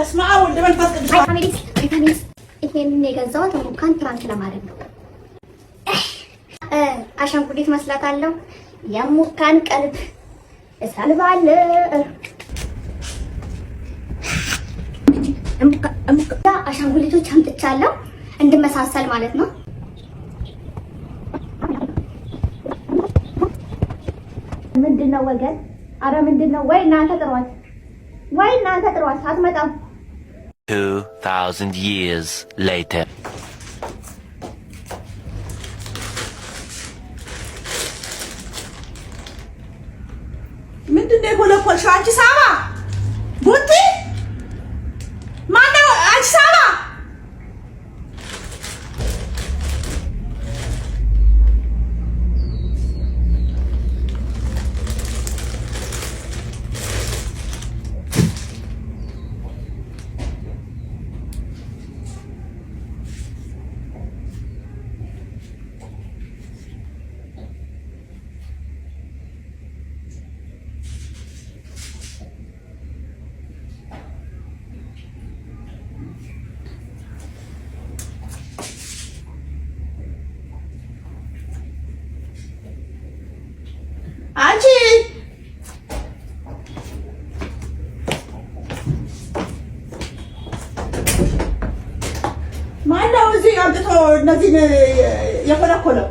በስመ አብ ወወልድ ወመንፈስ ቅዱስ። Hi families, hi families። ይሄንን የገዛሁት ሙካን prank ለማድረግ ነው። አሻንጉሊት መስላታለሁ። የሙካን ቀልብ እሰልባለሁ። አሻንጉሊቶች አምጥቻለሁ እንድመሳሰል ማለት ነው። ምንድነው ወገን? አረ ምንድነው? ወይ እናንተ ጥሯት፣ ወይ እናንተ ጥሯት። አትመጣም። 2000 years later. ምንድን ነው የኮለኮልሽው? አንቺ ሳባ ቡቲ ማነው? አንቺ ሳባ፣ አንቺ ማነው እዚህ አምጥቶ እነዚህን የኮለኮለው?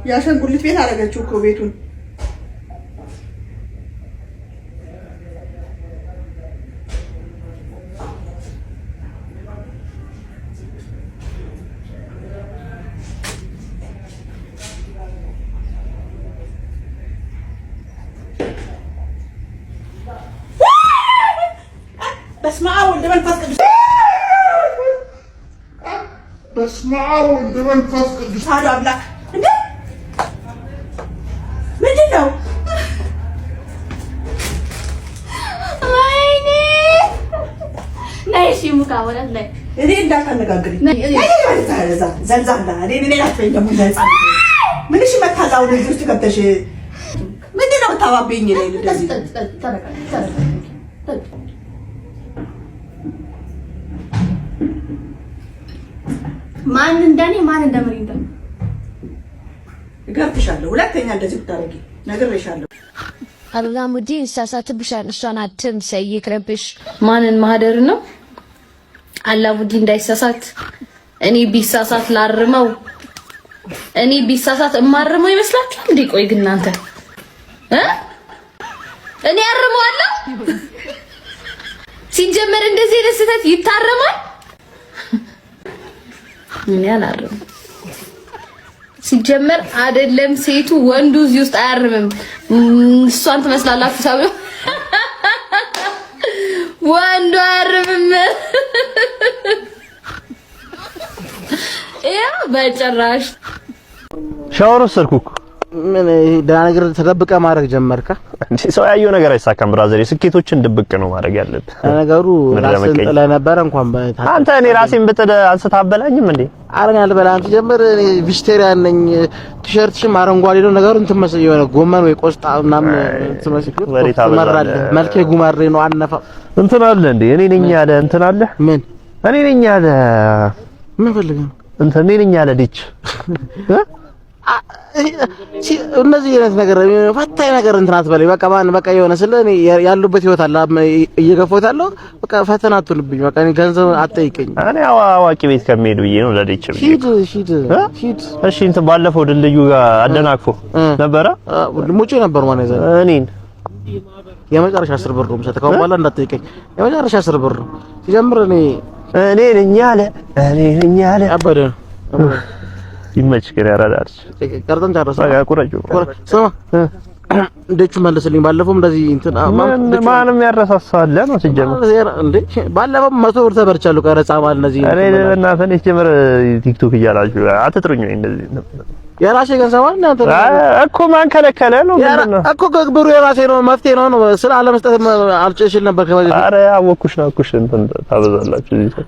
የአሻንጉሊት ቤት አደረገችው እኮ ቤቱን። በስመ አብ ወወልድ ወመንፈስ ቅዱስ። በስመ አብ ወወልድ ወመንፈስ ቅዱስ። አሐዱ አምላክ። እንዴ፣ ምንድን ነው? ወይኔ፣ ነይ እሺ፣ ሙካ ወለት ነይ። እኔ እንዳታነጋግሪኝ ዘልዛላ። እኔ እኔ አትበይኝ ደግሞ እንደ ህፃን። ምንሽ መታል? አሁን እዚህ ውስጥ ገብተሽ ምንድን ነው የምታባብይኝ? እኔን እንደዚህ ማን እንደኔ ማን እንደምሪንዳ። እገርፍሻለሁ። ሁለተኛ እንደዚህ ብታደርጊ ነግሬሻለሁ። አላሙዲን ይሳሳትብሻል። እሷን አትምሰይ፣ ይቅርብሽ። ማንን ማህደር ነው? አላሙዲ እንዳይሳሳት፣ እኔ ቢሳሳት ላርመው፣ እኔ ቢሳሳት እማርመው ይመስላችኋል እንዴ? ቆይ ግን እናንተ እኔ አርመዋለሁ? ሲጀመር እንደዚህ አይነት ስህተት ይታረማል? እኔ አላርምም። ሲጀመር አይደለም ሴቱ ወንዱ እዚህ ውስጥ አያርምም። እሷን ትመስላላችሁ ሳብ ወንዱ አያርምም። ያ በጭራሽ። ሻወር ወሰድኩ እኮ። ምን ደህና ነገር ተደብቀ ማድረግ ጀመርካ? እንዴ፣ ሰው ያየው ነገር አይሳካም brother። ስኬቶችን ድብቅ ነው ማድረግ ያለብህ። ነገሩ ምድረ ራስን መቀኝ። ጥለህ ነበረ እንኳን አንተ እኔ ራሴን ብጥል አንስተህ አበላኝም እንዴ? ኧረ እኔ አልበላም። ሲጀምር እኔ vegetarian ነኝ። ቲሸርትሽም አረንጓዴ ነው። ነገሩ እንትን መስል የሆነ ጎመን ወይ ቆስጣ ምናምን ትመስል ወሬ ታበዛለህ። ትመራለህ። መልኬ ጉማሬ ነው አነፋ። እንትን አለ እንዴ? እኔ ነኝ ያለ እንትን አለ። ምን? እኔ ነኝ ያለ። ምን ፈልገህ ነው? እንትን እኔ ነኝ ያለ ዲች እ? እነዚህ አይነት ነገር ፈታኝ ነገር እንትን አትበለኝ። በቃ ማን በቃ የሆነ ስለ እኔ ያሉበት ህይወት አለ እየገፋሁት ያለው በቃ ፈተና አትሁንብኝ። በቃ እኔ ገንዘብ አትጠይቀኝ። እኔ አዋቂ ቤት ከሚሄድ ብዬ ነው ለዲች ብዬ። ሂድ ሂድ እ? ሂድ። እሺ እንትን ባለፈው ድልድዩ ጋር አደናቅፎ ነበረ። ሙጬ ነበር ማለት ነው። እኔን የመጨረሻ 10 ብር ነው የምሰጥህ። ከአሁን በኋላ እንዳትጠይቀኝ። የመጨረሻ 10 ብር ነው ሲጀምር እኔ እኔ ነኝ ያለ፣ እኔ ነኝ ያለ። አበደ ነው። ይመች ግን ያራዳል። ቀርጠን ጨረስን። በቃ ቁረጩ። ስማ፣ ደቹ መልስልኝ። ባለፈውም እንደዚህ እንትን ማንም ያረሳሳል ነው ሲጀምር። እንዴ፣ ባለፈው 100 ብር ተበልቻለሁ። ቀረጻ ማለት እነዚህ እኔ በእናትህ እኔ ሲጀምር ቲክቶክ እያላችሁ አትጥሩኝ ወይ እንደዚህ። የራሴ ገንዘብ አይደል አንተ እኮ ማን ከለከለ ነው? ምንድን ነው እኮ ብሩ የራሴ ነው፣ መፍትሄ ነው ነው ስለ አለመስጠት አልችል ነበር። ከበዚህ ኧረ አወኩሽ ናኩሽ እንትን ታበዛላችሁ እዚህ።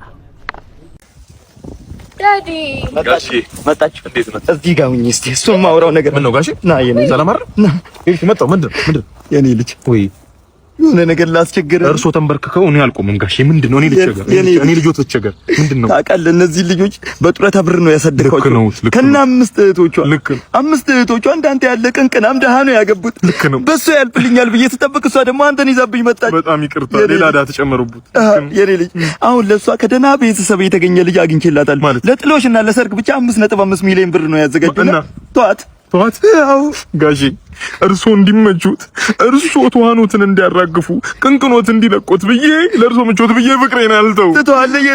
Daddy። መጣች መጣች። እንዴት ነው? እዚህ ጋር ሁኚ እስቲ። እሱን የማወራው ነገር ምን ነው ጋሼ? ና የኔ ሰላም አይደል? ና እሺ። መጣሁ። ምንድን ነው ምንድን ነው የኔ ልጅ? ወይ የሆነ ነገር ላስቸግርህ። እርሶ ተንበርክከው እኔ አልቆምም ጋሼ። ምንድን ነው? እኔ ልቸገር፣ እኔ ልጆት ልቸገር። ምንድን ነው? ታውቃለህ፣ እነዚህ ልጆች በጡረታ ብር ነው ያሳደግኳቸው ከነ አምስት እህቶቿ። አምስት እህቶቿ እንዳንተ ያለ ቅንቅናም ደሃ ነው ያገቡት። ልክ ነው። በእሱ ያልፍልኛል ብዬ ስጠብቅ እሷ ደግሞ አንተን ይዛብኝ መጣች። በጣም ይቅርታ፣ ሌላ ዕዳ ተጨመሩበት። የኔ ልጅ አሁን ለእሷ ከደህና ቤተሰብ የተገኘ ልጅ አግኝቼላታለሁ። ለጥሎሽ እና ለሰርግ ብቻ 5.5 ሚሊዮን ብር ነው ያዘጋጀው። ተዋት ተዋት። አዎ ጋሼ፣ እርሶ እንዲመቹት፣ እርሶ ትኋኖትን እንዲያራግፉ፣ ቅንቅኖት እንዲለቁት ብዬ፣ ለእርሶ ምቾት ብዬ ፍቅሬን አልተው።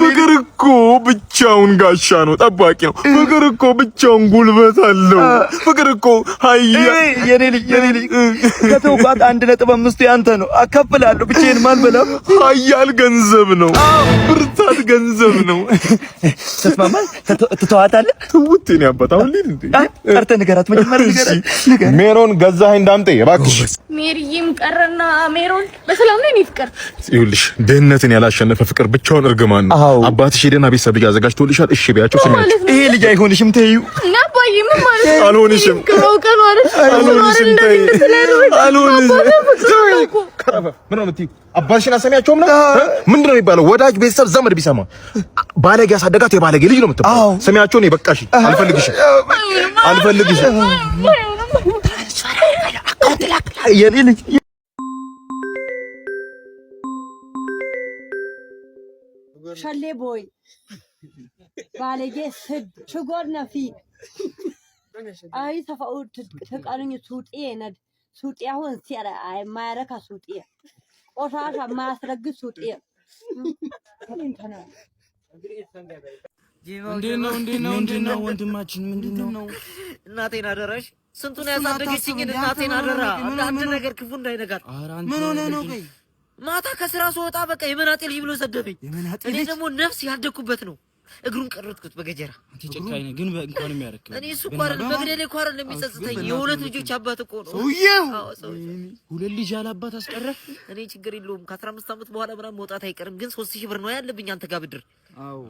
ፍቅር እኮ ብቻውን ጋሻ ነው፣ ጠባቂ ነው። ፍቅር እኮ ብቻውን ጉልበት አለው። ፍቅር እኮ ሀያ የኔ ልጅ፣ የኔ ልጅ፣ ከተውኳት 1.5 ያንተ ነው፣ አካፍላለሁ። ብቻዬን ማን በላም። ሀያል ገንዘብ ነው፣ ብርታት ገንዘብ ነው። ተስማማል? ትተዋታለህ? ትውት የኔ አባት፣ አሁን ልሂድ እንዴ? ጠርተህ ንገራት፣ መጀመሪያ ንገራት። ሜሮን ገዛኸኝ ዳምጤ እባክሽ። ሜሪዬም ቀረና ሜሮን በሰላም ነው የኔ ፍቅር። ይኸውልሽ ድህነትን ያላሸነፈ ፍቅር ብቻውን እርግማን ነው። አባትሽ ሄደና ቤተሰብ ልጅ አዘጋጅቶልሻል። እሺ ቢያቸው ስሚያቸው። ይሄ ልጅ አይሆንሽም ተይው። እና አባዬ ምን ማለት ነው? አልሆንሽም፣ አልሆንሽም፣ ተይ፣ አልሆንሽም። ምን ነው የምትይው? አባትሽን አሰሚያቸውም ነው ምንድን ነው የሚባለው? ወዳጅ ቤተሰብ ዘመድ ቢሰማ ባለጌ ያሳደጋት የባለጌ ልጅ ነው የምትባለው። ስሚያቸው፣ እኔ በቃሽ፣ አልፈልግሽም፣ አልፈልግሽም። የኔ ልጅ። ሸሌ boy፣ ባለጌ፣ ስድ፣ ሽጎር ነፊ አይ ተፈኡ ተቃሉኝ ሱጤ ነድ ሱጤ አሁን ሲያራ አይ ማያረካ ሱጤ ቆሻሻ ማያስረግዝ ሱጤ። እንዴት ነው? እንዴት ነው? እንዴት ነው ወንድማችን? ምንድን ነው? እናቴን አደራሽ። ስንቱን ያሳደገችኝን እናቴን አደራ። አንድ ነገር ክፉ እንዳይነጋት። ምን ሆነ ነው? ቆይ ማታ ከስራ ስወጣ በቃ የመናጤ ልጅ ብሎ ሰደበኝ። እኔ ደግሞ ነፍስ ያደግኩበት ነው። እግሩን ቀረጥኩት በገጀራ። አንተ ጨካኝ ነህ ግን እንኳን የሚያረክ እኔ እሱ እኮ አይደለም መግደሌ እኮ አይደለም የሚጸጽተኝ፣ የሁለት ልጆች አባት እኮ ነው ሰውዬው። ሁለት ልጅ ያለ አባት አስቀረ። እኔ ችግር የለውም፣ ከ15 ዓመት በኋላ ምናምን መውጣት አይቀርም። ግን 3000 ብር ነው ያለብኝ አንተ ጋር ብድር።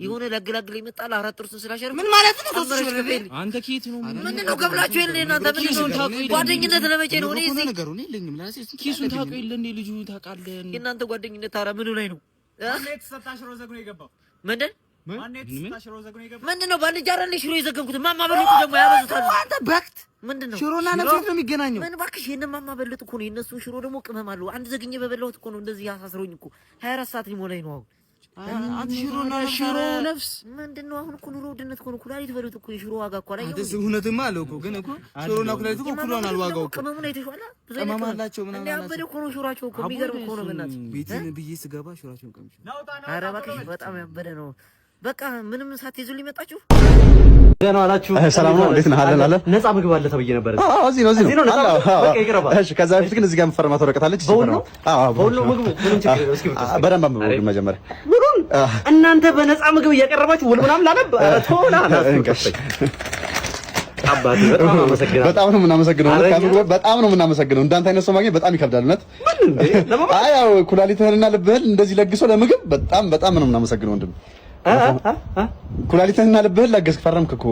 የሆነ ላገላግል ይመጣል አራት ጥርሱን ስላሸርፍ ምን ማለት ነው? 3000 ብር አንተ ከየት ነው? ምንድን ነው ገብላችሁ የለ እናንተ ምንድን ነው ጓደኝነት ለመቼ ነው? እኔ እዚህ ነገሩ እኔ የለኝም ለራሴ ኪሱን ታውቀው የለ እንዴ ልጁ ታውቃለህ። የእናንተ ጓደኝነት ታዲያ ምኑ ላይ ነው? ምንድን ምንድን ነው? ባልንጀራ አይደል ሽሮ የዘገንኩት? እማማ በልጡ ደግሞ ያበዙታል። አንተ በክት ምንድን ነው ሽሮና ነፍስ ነው የሚገናኘው? ምን እባክሽ፣ የእነ እማማ በልጥ እኮ ነው የእነሱ ሽሮ ደግሞ ቅመም አለው። አንድ ዘግኜ በበላሁት እኮ ነው እንደዚህ አሳስሮኝ እኮ 24 ሰዓት ሊሞላኝ ነው አሁን። አንተ ሽሮና ሽሮ ነፍስ ምንድን ነው አሁን? እኮ ኑሮ ውድነት እኮ ነው። ኩላሊት በሉት እኮ የሽሮ ዋጋ እኮ ላይ አንተ እውነትማ አለው እኮ፣ ግን እኮ ሽሮና ኩላሊት እኮ እኩል ሆኗል ዋጋው እኮ። ቅመሙን አይተሽዋል? ብዙ ቅመም አላቸው ምናምን እንደ አበደ እኮ ነው ሽሯቸው እኮ፣ የሚገርም እኮ ነው። በእናትህ ቤትን ብዬ ስገባ ሽሯቸውን ቀምሼ። ኧረ እባክሽ በጣም ያበደ ነው። በቃ ምንም ሳትይዙልኝ መጣችሁ። ደህና ዋላችሁ። ሰላም ነው። እንዴት ነህ? አለን አለን። ነፃ ምግብ አለ ተብዬ ነበር። አዎ፣ እዚህ ነው፣ እዚህ ነው። ነፃ በቃ ይቅርባ። እሺ፣ ከዛ በፊት ግን እዚህ ጋር የምፈርማት ወረቀት አለች። በሁሉ በሁሉ ምግቡ ምንም ችግር የለም። እስኪ በደንብ አንብበው ግን መጀመሪያ ውሉን። እናንተ በነፃ ምግብ እያቀረባችሁ ውል ምናምን ላነብ? ኧረ ተው ና ና። አባቴ በጣም አመሰግናለሁ። በጣም ነው የምናመሰግነው። በጣም ነው የምናመሰግነው። እንዳንተ አይነት ሰው ማግኘት በጣም ይከብዳል። እውነት። አይ ያው ኩላሊትህንና ልብህን እንደዚህ ለግሶ ለምግብ በጣም በጣም ነው የምናመሰግነው ወንድም። ኩላሊትህንና ልብህን ለገስክ፣ ፈረምክ እኮ።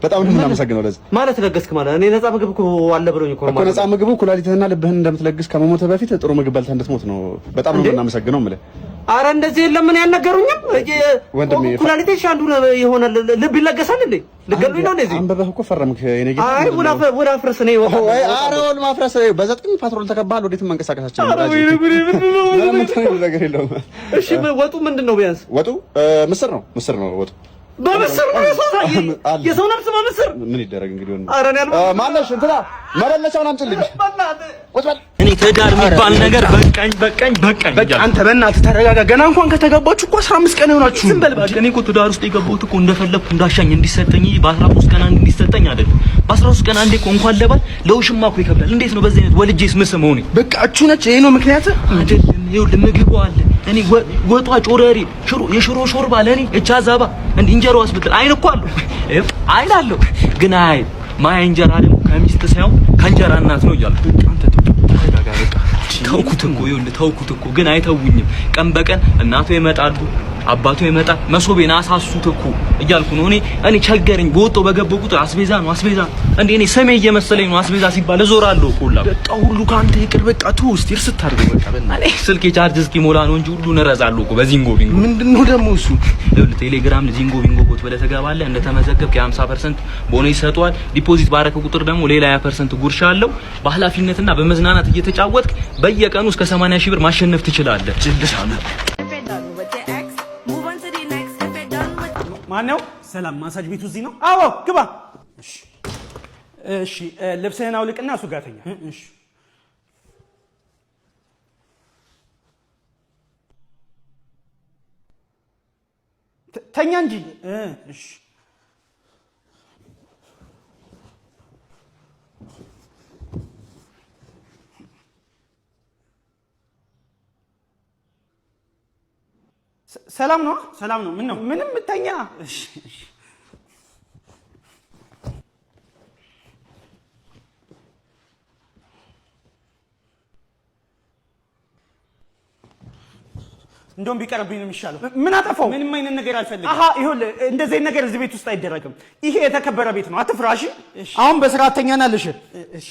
በጣም ነው የምናመሰግነው። ለዚህ ማለት ለገስክ ማለት እኔ ነፃ ምግብ እኮ አለ ብሎኝ እኮ እኮ ነፃ ምግቡ ኩላሊትህንና ልብህን እንደምትለግስ ከመሞትህ በፊት ጥሩ ምግብ በልተህ እንድትሞት ነው። በጣም ነው የምናመሰግነው የምልህ። አረ እንደዚህ የለም፣ ምን ያልነገሩኝም ወንድሜ። ኩላሊቴ እሺ፣ አንዱ የሆነ ልብ ይለገሳል እንዴ? ልገሉኝ ነው እንደዚህ? አንብበህ እኮ ፈረምክ። የኔ ጌታ። አይ ውል አፍርስ እኔ እወጣለሁ። ወይ አረ ውል ማፍረስ በዘጠኝ ፓትሮል ተከባሃል። ወዴትም መንቀሳቀሳችን አረ ወይኔ ጉዴ፣ ምንድን ነው? ምንም ነገር የለውም። እሺ ወጡ ምንድን ነው? ቢያንስ ወጡ ምስር ነው፣ ምስር ነው ወጡ። በምስር ነው የሰው ነፍስ በምስር ምን ይደረግ እንግዲህ። ወንድም ኧረ እኔ አልበላም። ማነሽ እንትና መለለቻውን አምጪልኝ። ቁጭ በል። እኔ ትዳር የሚባል ነገር በቃኝ በቃኝ በቃኝ። በቃ አንተ በእናትህ ተረጋጋ። ገና እንኳን ከተጋባችሁ እኮ 15 ቀን ይሆናችሁ። ዝም በል እባክህ። እኔ እኮ ትዳር ውስጥ የገባሁት እኮ እንደፈለግኩ እንዳሻኝ እንዲሰጠኝ በ13 ቀን አንድ እንዲሰጠኝ አይደለም። በ13 ቀን አንዴ እኮ እንኳን ለባል ለውሽማ እኮ ይከብዳል። እንዴት ነው በዚህ አይነት ወልጄስ ምስም ሆኔ? በቃ እቹ ነች። ይሄ ነው ምክንያት አይደለም። ይኸውልህ ምግቡ አለ። እኔ ወጧ ጮረሪ ሽሮ የሽሮ ሾርባ ለእኔ እቻ ዛባ እንደ እንጀራዋስ ብትል አይን እኮ አለው አይን አለው ግን አይ ማያ እንጀራ ደግሞ ከሚስት ሳይሆን ከእንጀራ እናት ነው እያልኩ። አንተ ተረጋጋ በቃ። ተውኩት እኮ፣ ይኸውልህ ተውኩት እኮ፣ ግን አይተውኝም። ቀን በቀን እናቱ ይመጣሉ፣ አባቱ ይመጣል። መሶቤን አሳሱት እኮ እያልኩ ነው። እኔ ቸገረኝ። በወጣው በገባው ቁጥር አስቤዛ ነው አስቤዛ። እንዴ እኔ ስሜ እየመሰለኝ ነው አስቤዛ ሲባል እዞራለሁ እኮ ሁላ። በቃ ሁሉ ከአንተ ይቅር። በቃ ተው እስቲ እርስት አድርገው በቃ በእናትህ። እኔ ስልኬ ቻርጅ እስኪሞላ ነው እንጂ ሁሉን እረሳለሁ እኮ በዚንጎ ቢንጎ። ምንድነው ደግሞ እሱ? ይኸውልህ ቴሌግራም ዚንጎ ቢንጎ bot ብለህ ትገባለህ። እንደተመዘገብክ የ50% ቦነስ ይሰጠዋል። Deposit ባረከ ቁጥር ደግሞ ሌላ 20% ጉርሻ አለው። በኃላፊነትና በመዝናናት እየተጫወትክ በየቀኑ እስከ 80 ሺህ ብር ማሸነፍ ትችላለህ። ማነው? ሰላም፣ ማሳጅ ቤቱ እዚህ ነው? አዎ፣ ግባ። እሺ፣ ልብስህን አውልቅና እሱ ጋር ተኛ። እሺ። ተኛ እንጂ። እሺ። ሰላም ነው? ሰላም ነው። ምን ነው? ምንም፣ ተኛ። እሺ፣ እሺ። እንደውም ቢቀርብኝ ነው የሚሻለው። ምን አጠፋው? ምንም አይነት ነገር አልፈልግም። አሃ ይኸውልህ፣ እንደዚህ አይነት ነገር እዚህ ቤት ውስጥ አይደረግም። ይሄ የተከበረ ቤት ነው። አትፍራ። እሺ? አሁን በስርዓት ተኛና ልሽ። እሺ።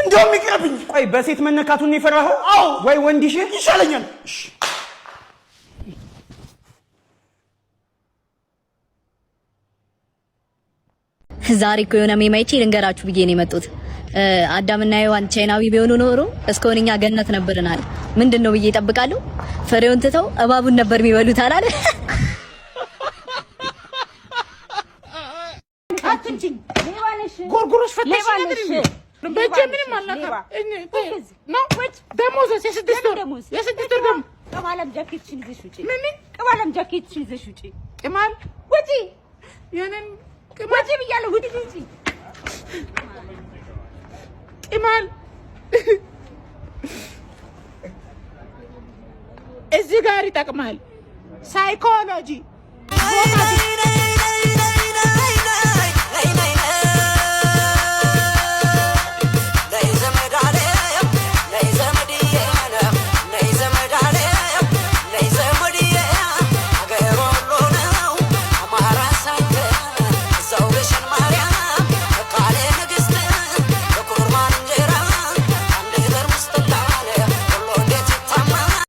እንደውም ይቅርብኝ። ቆይ በሴት መነካቱን ነው የፈራኸው? አዎ። ወይ ወንድ ይሻለኛል። እሺ። ዛሬ እኮ የሆነ meme አይቼ ልንገራችሁ ብዬ ነው የመጡት። አዳምና ሔዋን ቻይናዊ ቢሆኑ ኖሮ እስካሁን እኛ ገነት ነበርን አለ። ምንድን ነው ብዬ እጠብቃለሁ። ፍሬውን ትተው እባቡን ነበር የሚበሉት አላለ። አትንቺኝ። ሌባ ነሽ። ጎርጎሮሽ ፈተሽ ነገር በእጄ ምንም አልነካም። ነው ደሞዝስ? የ6 ወር የ6 ወር ደሞዝ። ቅማላም ጃኬትሽን ይዘሽ ውጪ። ምን ቅማላም ጃኬትሽን ይዘሽ ውጪ። ቅማል ውጪ። የኔን ውጪ ብያለሁ። ውጪ ውጪ። ቅማል እዚህ ጋር ይጠቅማል። ሳይኮሎጂ